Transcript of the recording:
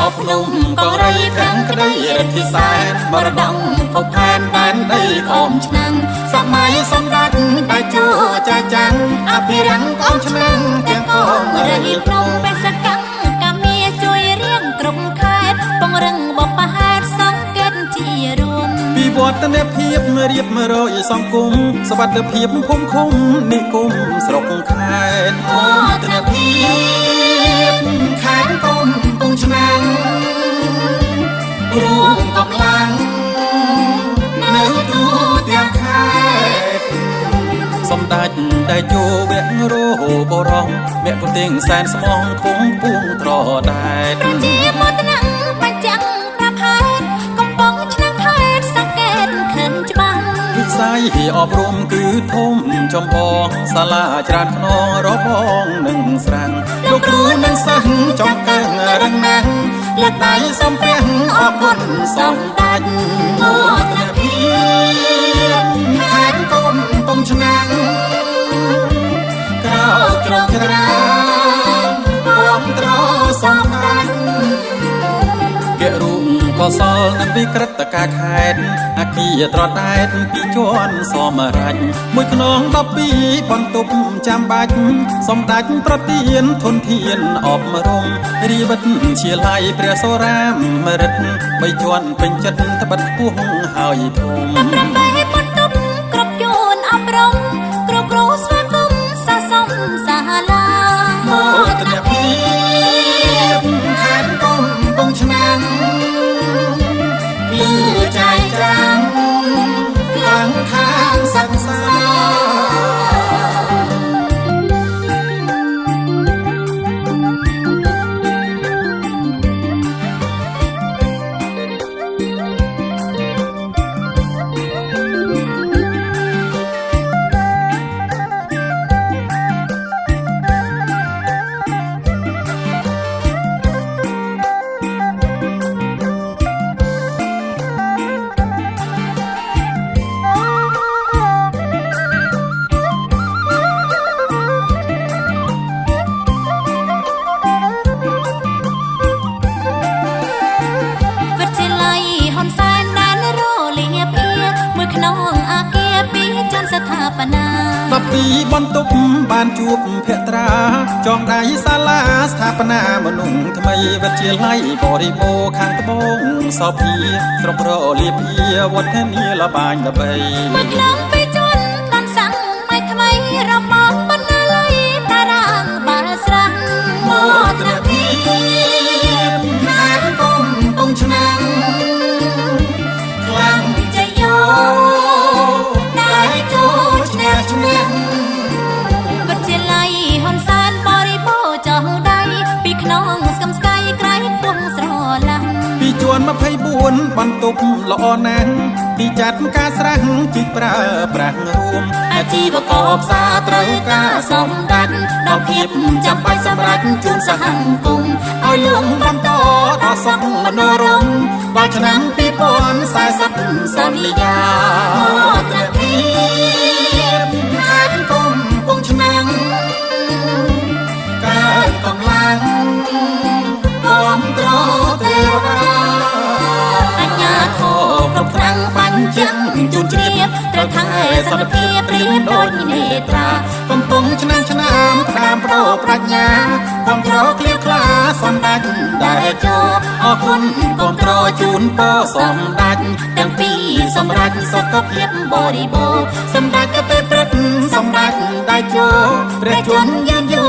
ោភ្នំកងរៃខាងក្តីរិទ្ធិសែនមរតកភពផែនដែនដីក្អមឆ្នាំងសម័យសម្ដេចតេជោចាចាំងអភិរក្សក្អមឆ្នាំងទាំងកងរៃ ភ្នំបេសកកម្មកាជួយរៀងគ្រប់ខេត្តពង្រឹងបបហេតុសង្កេតជារួម វិវឌ្ឍនភាពរៀបរយសង្គមសវត្ថភាពភូមិឃុំនិគមស្រុកខេត្ត មោទនភាពខេត្តកំពង់ឆ្នាំងរួមកម្លាំងនៅទូទាំងខេត្ត សម្ដេចតេជោវៈរោបរងមគ្គុទេសសែនស្មងគង់ពួងត្រដែត ប្រជាមោទនៈបញ្ចាំងប្រាប់ហេតុកំពង់ឆ្នាំងខេត្តសង្កេតឃើញច្បាស់ វិស័យអប់រំគឺធំចំបងសាលាច្រើនខ្នងរបងនិងស្រាំង លោកគ្រូនិងសិស្សចង់កើងរឹងណាស់លើកដៃសូមព្រះអរគុណសម្ដេចមោទនភាពខេត្តកំពង់ឆ្នាំងក្រោកក្រច្រាមគាំទ្រសម្ដេច គរុកសលនិងវិក្រិតការខេតអាគារត្រដែតពីជាន់សមរាជមួយខ្នង12បន្ទប់ចាំបាច់សម្ដេចប្រទានធនធានអប់រំរាវិតជាល័យព្រះសូរាមរិទ្ធបីជាន់ពេញចិត្តត្បិតខ្ពស់ហើយធំ 18បន្ទប់គ្រប់ជួនអប់រំគ្រូគ្រូស្វាគមន៍សាសំសាលា មោទនភាពខេត្តកំពង់ឆ្នាំងភ្លឺចែកចាំងខ្លាំងខាងសិក្សា វិទ្យាល័យហ៊ុនសែនដែនរលាភៀមួយខ្នងអាគារពីរជាន់ស្ថាបនា 12បន្ទប់បានជួបភក្ត្រាចងដៃសាលាស្ថាបនាមនុស្សថ្មីវិទ្យាល័យបរិបូរខាងត្បូងសោភាស្រុករលាភាវឌ្ឍនាលបាញល្បី មួយខ្នងពីរជាន់តាន់សាំងម៉ៃថ្មីរបងបណ្ណាល័យតារាងបាល់ស្រះ មោទនភាពខេត្តកំពង់ឆ្នាំងខ្លាំងជយោតែចូលឈ្នះឈ្នះ វិទ្យាល័យហ៊ុនសែនបរិបូរចងដៃពីខ្នងស្គមស្កៃក្រៃខ្ពង់ស្រឡាំង ពីជាន់24បន្ទប់ល្អណាស់ទីចាត់ការស្រះជីកប្រើប្រាស់រួម អាជីវករផ្សារត្រូវការសម្ដេចដល់ភាពចាំបាច់សម្រាប់ជូនសហគមន៍ឲ្យលឿងបន្តដល់សុខមនោរម្យដល់ឆ្នាំ2040សន្យាមោទនភាពខេត្តកំពង់ឆ្នាំងកើនកម្លាំងគាំទ្រទេវតា អញ្ញាធរគ្រប់ខ្លាំងបញ្ជាក់ជូនជ្រាបត្រូវថែសន្តិភាពប្រៀបដូចនេត្រា កំពុងឆ្នាំងឆ្នាំផ្ដាំប្រោប្រាជ្ញាគាំទ្រក្លៀវក្លាសម្ដេចដែលជោអរគុណគាំទ្រជូនពរសម្ដេចទាំងពីរសម្រាប់សុខភាពបរិបូរណ៍សម្ដេចកទេព្រឹទ្ធសម្ដេចដែលជោព្រះជន្មយឺនយូ